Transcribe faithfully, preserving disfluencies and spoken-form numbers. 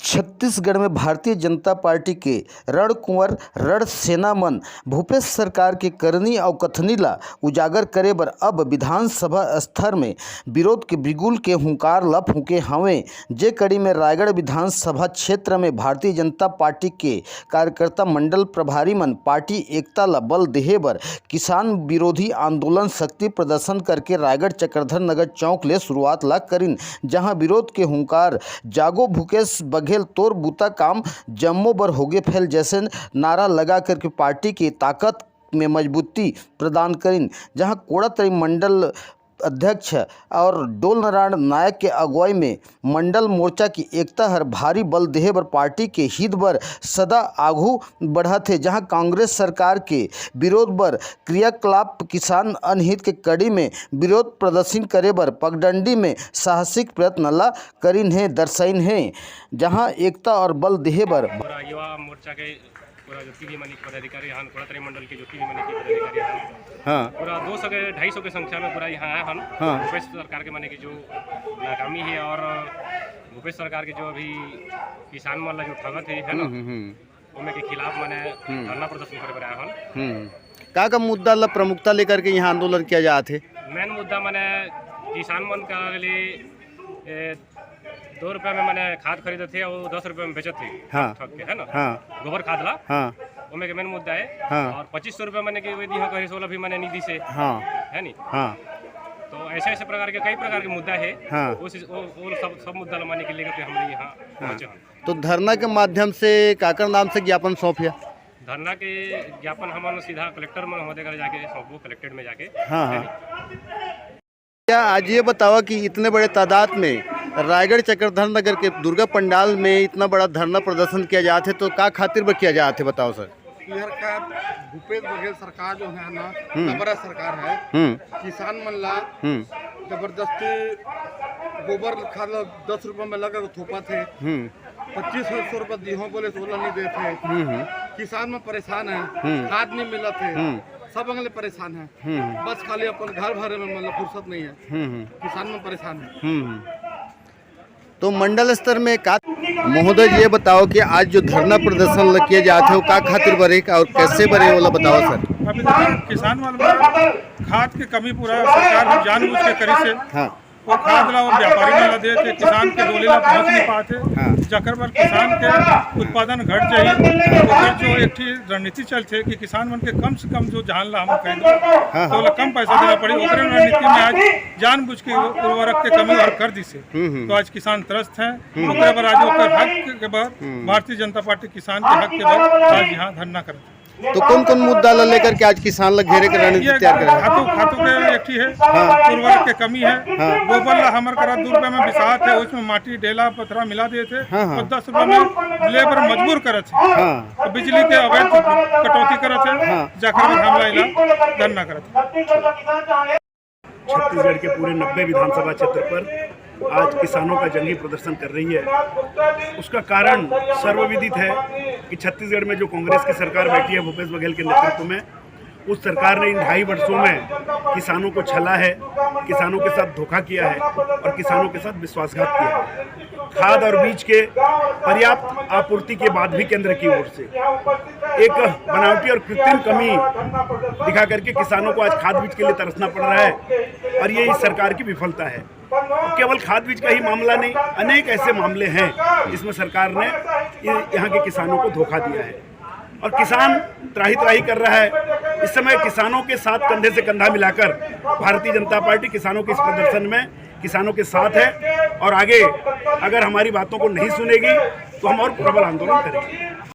छत्तीसगढ़ में भारतीय जनता पार्टी के रणकुंवर रणसेना मन भूपेश सरकार के करनी अउ कथनी ला उजागर करे बर अब विधानसभा स्तर में विरोध के बिगुल के हुंकार ला फूंके हवें। जे कड़ी में रायगढ़ विधानसभा क्षेत्र में भारतीय जनता पार्टी के कार्यकर्ता मंडल प्रभारी मन पार्टी एकता ला बल देहे बर किसान विरोधी आंदोलन शक्ति प्रदर्शन करके रायगढ़ चक्रधर नगर चौक ले शुरुआत ला करिन, जहां विरोध के हुंकार जागो भूपेश बघेल तोर बूता काम जम्मो बर होगे फेल जैसे नारा लगा करके पार्टी के ताकत में मजबूती प्रदान करिन, जहां कोड़ातरी मंडल अध्यक्ष और डोल नारायण नायक के अगुवाई में मंडल मोर्चा की एकता हर भारी बल देहे बर पार्टी के हित बर सदा आघू बढ़त हे, जहां कांग्रेस सरकार के विरोध बर क्रियाकलाप किसान अनहित के कड़ी में विरोध प्रदर्शन करे बर पगडंडी में साहसिक प्रयत्न ला करिन हे, दर्शाइन हे, जहां एकता और बल देहे बर पूरा युवा मोर्चा के पूरा जोतकी भीम माने के पदाधिकारी हन, कोड़ातरी मंडल के जोतकी भीम माने के पदाधिकारी हन। हाँ। पूरा दो सौ के, ढाई सौ के संख्या में पूरा यहाँ आए हन। हाँ। भूपेश सरकार के माने की जो नाकामी है और भूपेश सरकार के जो अभी किसान मन ला जो ठगत है, है ना, हम्म, हम्म, हम्म। ओमे के खिलाफ माने हम्म। धरना प्रदर्शन करे बर आए हन। हम्म। का का मुद्दा ला प्रमुखता लेकर के यहाँ आंदोलन किया जात हे? मेन मुद्दा माने किसान मन का लिए, ए, दो रुपया में माने खाद खरीदत हे और दस रुपया में बेचत हे, हाँ। ठग के, है ना? हाँ। गोबर खाद ला। हाँ। ओमे के मेन मुद्दा है। हाँ। और पच्चीस सौ रुपया माने कि वही दिहो कहीं सोलह भी माने नहीं दिसे। हाँ। है नी? हाँ। तो ऐसे ऐसे प्रकार के कई प्रकार के मुद्दा है। हाँ। उस, वो, वो सब, सब मुद्दा ला माने के लेकर के हम लोग यहाँ हाँ। पहुँचे हैं। तो धरना के माध्यम से काकर नाम से ज्ञापन सौंपिया? धरना के ज्ञापन हमन सीधा कलेक्टर मन होते कर जाके सौंपबो, कलेक्टेड में जाके। हाँ, हाँ। क्या आज ये बतावा कि इतने बड़े तादाद में रायगढ़ चक्रधर नगर के दुर्गा पंडाल में इतना बड़ा धरना प्रदर्शन किया जात हे, तो का खातिर बर किया जात हे, बताओ सर? इधर का भूपेश बघेल सरकार जो है ना, हम्म। जबरा सरकार है, हम्म। किसान मन ला हम्म। जबरदस्ती गोबर खाद ला दस रुपया में लगा के थोपत हे। हम्म। पच्चीस सौ रुपया दिहो बोले तो ओला नहीं देत हे। हम्म, हम्म। किसान मन परेशान है, हम्म। खाद नहीं मिलत हे, हम्म। सब अगले परेशान है। हम्म। बस खाली अपन घर भरे में मतलब फुर्सत नहीं है। हम्म, हम्म। किसान मन परेशान है। हम्म, हम्म। तो मंडल स्तर में का महोदय जी, ये बताओ कि आज जो धरना प्रदर्शन ल-, किया जात हे, वो का खातिर बरे और कैसे बरे, ओला बताओ सर। अभी देखो, किसान मन में खाद के कमी पूरा सरकार जानबूझ के करिस हे। हाँ। वो खाद ला वो व्यापारी मन ला देत हे, किसान के डोली ला पहुंच नहीं पात हे, हाँ। जकर बर किसान के उत्पादन घट जाही। ओकर जो एक ठी रणनीति चलथे कि किसान मन के कम से कम जो धान ला हम खरीदबो, हाँ, तो हाँ। ओला कम पैसा देना पड़ी, ओकरे रणनीति में आज जानबूझ के उर्वरक के कमी और कर दिस हे। हम्म, हम्म। तो आज किसान त्रस्त हैं, हम्म। ओकरे बर आज ओकर हक के बर, हम्म। भारतीय जनता पार्टी किसान के हक के बर आज यहाँ धरना करत हे। तो कौन-कौन मुद्दा ला लेकर के आज किसान ला घेरे के रणनीति ये तैयार करे? खातू, खातू के एक ठी है, हाँ। उर्वरक के कमी है, हाँ। गोबर ला हमर करा दू रुपया में बिसात हे, उसमें माटी, डेला, पथरा मिला देत हे, हाँ, हाँ। और दस रुपया में लेबर मजबूर करत हे। हाँ। और बिजली के अवैध कटौती करत हे, हाँ। जखर में हमला इला धरना करत हे। छत्तीसगढ़ के पूरे नब्बे विधानसभा क्षेत्र पर आज किसानों का जंगी प्रदर्शन कर रही है। उसका कारण सर्वविदित है कि छत्तीसगढ़ में जो कांग्रेस की सरकार बैठी है भूपेश बघेल के नेतृत्व में, उस सरकार ने इन ढाई वर्षों में किसानों को छला है, किसानों के साथ धोखा किया है और किसानों के साथ विश्वासघात किया है। खाद और बीज के पर्याप्त आपूर्ति के बाद भी केंद्र की ओर से एक बनावटी और कृत्रिम कमी दिखा करके किसानों को आज खाद बीज के लिए तरसना पड़ रहा है और ये इस सरकार की विफलता है। केवल खाद बीज का ही मामला नहीं, अनेक ऐसे मामले हैं जिसमें सरकार ने ये, यहाँ के किसानों को धोखा दिया है और किसान त्राही त्राही कर रहा है। इस समय किसानों के साथ कंधे से कंधा मिलाकर भारतीय जनता पार्टी किसानों के इस प्रदर्शन में किसानों के साथ है और आगे अगर हमारी बातों को नहीं सुनेगी तो हम और प्रबल आंदोलन करेंगे।